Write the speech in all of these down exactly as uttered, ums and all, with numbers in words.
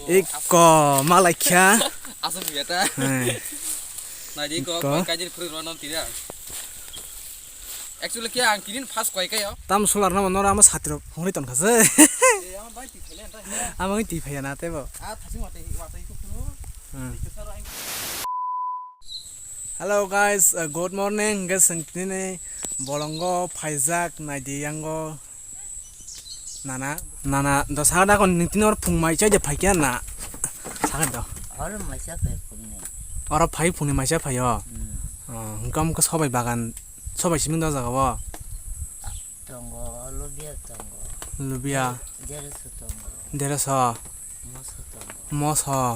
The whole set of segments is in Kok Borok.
Iko malaikha. Asuk biya ta. Hai. Nai di ko, ko. Koi kaji phuri rw non tira. Actually kya ang tinin first koi kayo. Tam solar no nora ama satiro hongri ton khase. Ama bai ti phele ta. Ama bai ti phaya na tebo. A thasi mate wata iko phuru. Hmm. Hello guys, uh, good morning. Guys, ang tini bolongo phaijak naidi yango. Nana, nana, do saka da kon nitini or phung mai chai de phaikya na. Saka do. Or mai sa phai phung ni. Oro phai phung ni mai sa phai o. Hmm. Oh, hingkam ko sobai bagan, sobai siming do jaga o. Tongo, lubia tongo. Lubia. Dereso tongo. Dereso. Moso tongo. Moso.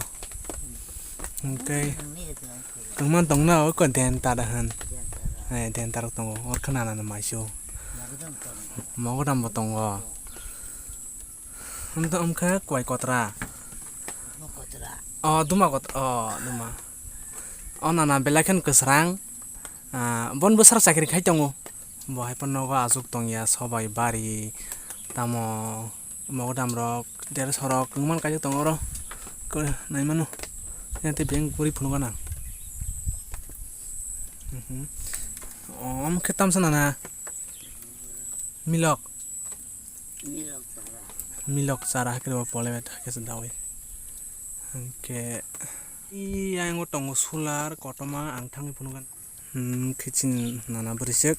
Hingke. Tongni tongo. Tongman tongna o ko den tada han. Den tada. Eh, den tarok tongo. Or khana na maisu. Mogodam tongo. Mogodam bo tongo. Hingke omkhe kwai kotra. Duma kotra. Oh, duma kot-, oh, duma. Oh, nana belai khen kwsrang. Ah, bon bwsar chakri khai tongo. Bo hai phano nogo achuk tongya, sobai bari, tamo mogodam rok, dereso rok, wngman kaijak tongo oro. Ko-, naimano. Yang tei beng guri phunukgo nang. Mhm. Om khe tamsa nana. Milok. Milok chara. Milok chara hakhe bo pole bet hakhe se dawi. Hingke i ayang o tongo solar kotorma ang thangwi phunukgo. Hmm, khe chini nana bwrwisuk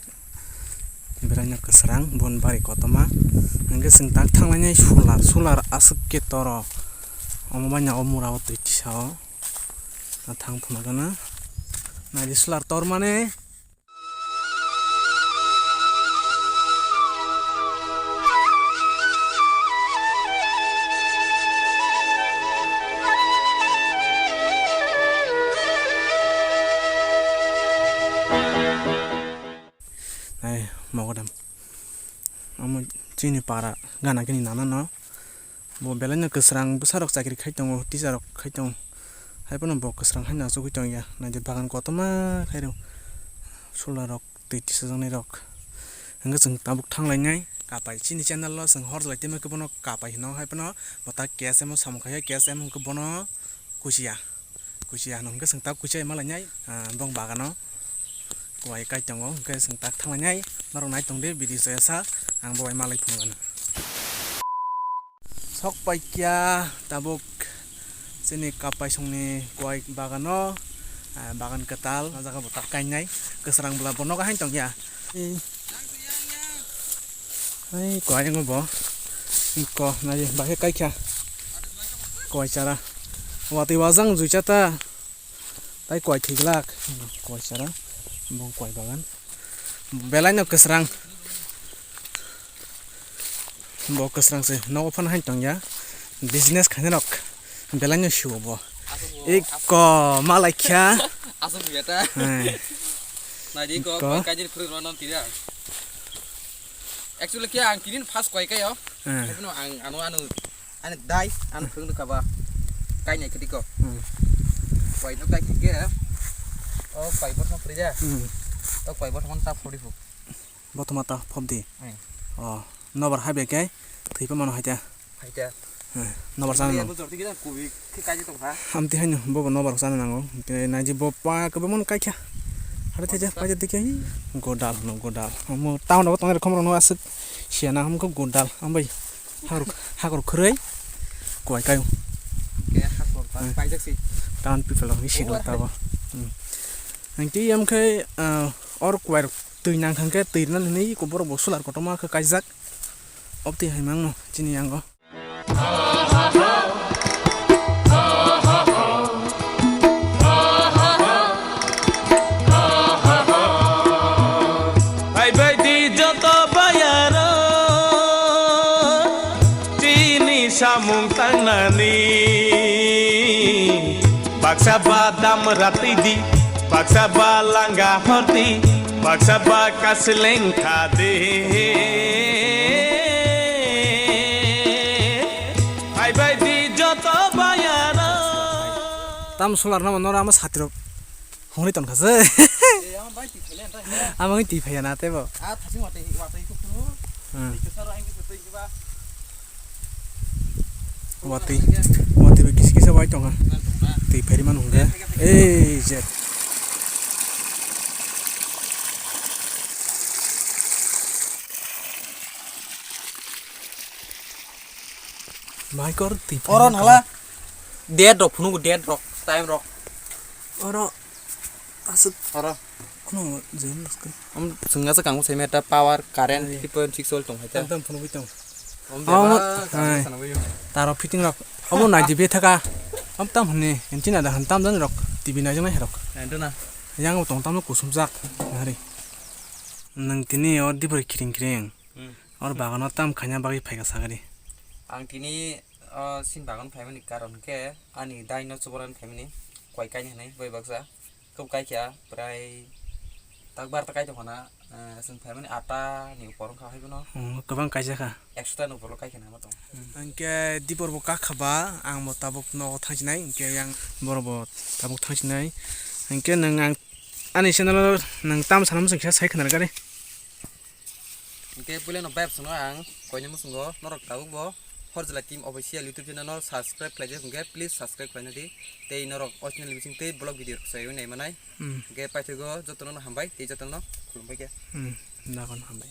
belaino kwsrang, boni bari kotorma. Hingke chwng tak thanglainai solar, solar aswk khe toro. Omo baino o mura o twi tisa o. A thang phunukgana. Naidi solar tormani. Ai, mogodam. Omo chini para gana gini nana no. Bo belai no kwsrang bwsa rok chakri khai tongo, teacher rok khai tongo. Hai phano bo kwsrang hai no achugwi tongya. Naidi bagan kotorma khai rw. Solar rok, twi tisajaknai rok. Hingke chwng tabuk thanglainai kapai. Chini channel o chwng hor jai tongma khe bono kapai hino. Hai phano bo ta K S M o samung khai, K S M hwnkhe bono kuchiya. Kuchiya hwnkhe chwng ta kuchiya malainai, ah, bong bagano. Kuai kai tongo, hwnkhe chwng tak thanglainai. Norok nai tongdi, video chaya sa, ang bo bai malai phunukgano. Sok paikya tabuk chini kapaisongni kuai bagano, ah, bagan kwtal, o jaga bo tak kainai, kwsrang bwla bo nogo haino tongya. Ei, ei, kuai wngo bo, ko nai bahai kaikha, kuai chara, watwi wajang juicha ta. Tai kuai thwiglak, kuai chara, bo kuai bagan. Belai no kwsrang. Bo kwsrang se nogo phano hai tongya. Business khainai rok belai no sio bo. Iko malai kha. Asuk biya ta. Hai. Nai di ko, ko. Koi kaji phuri rw non tira. Actually khe ang tinin first koi kayo. Hai. Hai phano ang ano ano Ani dai, ani phwrwng rwkha ba. Kainai khe diko. Hmm. Bai no kai khe. O bai bo thok rija. Hmm. O bai bo thok ta phori phu. Bo thoma ta phop di. Hmm. O, nobar hai bai khe thwi pa mano hai ta. Hai ta. Hmm. Nobar sana nang. Bo jorti khe kubi khe kai tong kha. Amti haino bo bo nobar sana nango. Te naji bo pa ke bo mon kai kha. Hare te ja pa ja dikhe hi. Godal no godal. Amo town abo tong khom no asuk. Siana hamko godal. Ambai. Hakrok, hakrok khwrwi kuai kaio. Khe hakrok ta Hmm. paijak si. Town people rok ni singla tabo. Hmm. Ang tei yam khai, ah, or kuai rok twi nang khan khe twi rwna hinwi ko borok bo solar kotorma khe kaijak. Obtwi hai mangno chini yango. Phaibai di joto bayaro, chini samung tangnani. Baksa ba dam rati di, baksa ba langa horti, baksa ba kasleng khadi. Phaibai di joto bayaro. Tam solar no nora ama satiro. Hongri ton khase. Ama ngi twi phaiya na tebo. Ah, thasi wate, wate ko phuru. Hmm. Twi saro ang ko twi ba. Wate, wate be kisi Twi phairi mano hwnkhe. Ei je. Maikor twi phairi mano. Oro nala. Date rok phunuk, date rok, time rok. Oro aswk. Oro. Kheno je maskhe. Am chwngna sa kangma sai meta power current. Ai. Three point six volt tong hai ta. Tam tam phunugwi tong. Om Oh, bebak, ai. Sana bayo. Taro fitting rok. Omo nai dibe thaka. Am tam hwnni, enchina da han tam dan rok. T V nai jang nai rok. Endo na. Yang tong tam kusum jak. Hari. Nang tini or dibor kiring kiring. Hmm. Or bagano tam khanya bagwi phaika sagari. Ang tini, ah, sin bagan phaimani karon khe ani daino chubaran phaimani koi kaini hwnwi bai baksa. Kok kaikha prai tak bar ta kai tongkhana, eh, chwng phaimani atta ni upor wngkha hai bono. Hmm, kwbang kaijak kha. Ekso ta ni upor lo kaikha nangma tong. Hwnkhe dipor bo kakha ba, ang bo tabuk nogo thangsinai, hwnkhe yang borok bo tabuk thangsinai. Hwnkhe nwng ang ani channel o nwng tamo sana muchung kisa sai khna rwgari. Hwnkhe puilano bayapsano ang koini muchungo norok tabukbo Horjla Team Official YouTube channel no subscribe khlaijak hwnkhe please subscribe khlaina di. Tei norok o channel bising tei vlog video rok sai nai manai. Hmm. Hwnkhe paithago jotono hambai tei jotono khulumbai khe. Hmm, dagon hambai.